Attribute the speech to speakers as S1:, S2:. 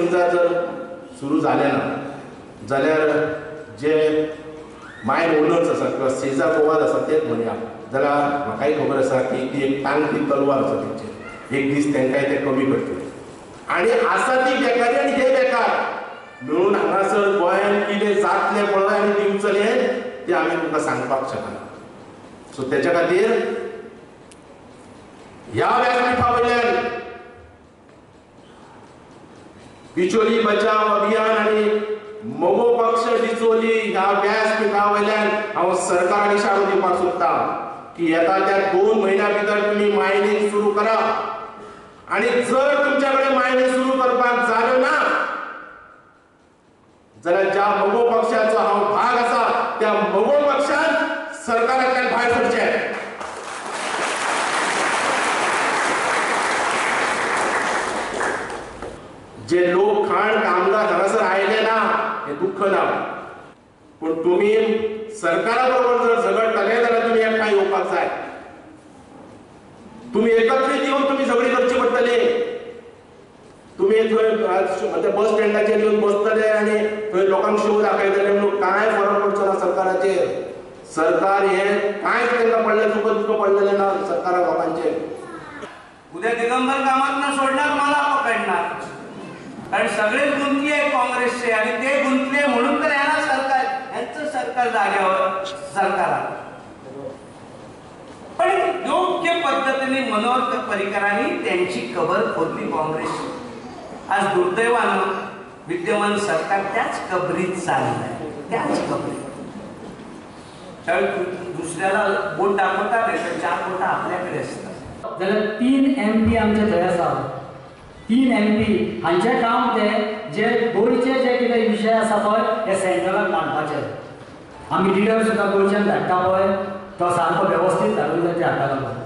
S1: समजा जर सुरू जालें ना जाल्यार जे मायन ओनर्स आसात किंवा सेजा गोवाज आसा तेच म्हणया जाल्यार म्हाकाय खबर आसा की ती एक तांकती तलवार आसा तेंचेर, एक दीस तांकांय ते कमी करतले. आनी आसा ती बेकारी आनी हे बेकार मेळून हांगासर गोंयांत कितें जातलें पळय आनी दिवचलें तें आमी तुमकां सांगपाक शकना. सो तेच्या खातीर ह्या व्यासपीठा वयल्यान बिचोली बचाव अभियान आनी मगो पक्ष डिचोली ह्या व्यासपीठा वयल्यान हांव सरकाराक इशारो दिवपाक सोदता की येता त्या 2 म्हयन्या भितर तुमी मायनींग सुरू करा आनी जर तुमच्या कडेन मायनींग सुरू करपाक जालें ना जाल्यार ज्या मगो पक्षाचो हांव भाग आसा त्या मगो पक्षान सरकारांतल्यान भायर सरचें. जे लोक खाण कामगार हांगासर आयले ना हे दुख्ख ना, पूण तुमी सरकारा बरोबर जर झगडटले जाल्यार तुमी एकठांय येवपाक जाय. तुमी एकत्रीत येवन तुमी झगडी करची पडटली. तुमी थंय बस स्टँडाचेर येवन बसतले आनी थंय लोकांक शो दाखयतले म्हणून कांय फरक पडचो ना सरकाराचेर. सरकार हे कांयच तांकां पडलें सुद्दां दुख्ख पडलेलें ना सरकारा लोकांचेर.
S2: उद्या दिगंबर कामत सोडणार, मला पकडणार, कारण सगळे गुंतले काँग्रेसचे आणि ते गुंतले म्हणून तर यांना सरकार, यांचं सरकार जागेवर सरकार. पण योग्य पद्धतीने मनोहर पर्रीकरांनी त्यांची कबर खोदली काँग्रेसची. आज दुर्दैवानं विद्यमान सरकार त्याच कबरीत चाललंय, त्याच कबरीत. त्यावेळी दुसऱ्याला बोट दाखवतात तर 4 बोटं आपल्याकडे असतात.
S3: जाल्यार 3 MP आमचे थंय आसा, 3 MP हांचें काम तें जे गोंयचे जे कितें विशय आसा पळय हे सेंट्रलाक मांडपाचे. आमी लिडर सुद्दां गोंयच्यान धाडटा पळय तो सारको वेवस्थीत धाडूंक जाय ते हाका लागून.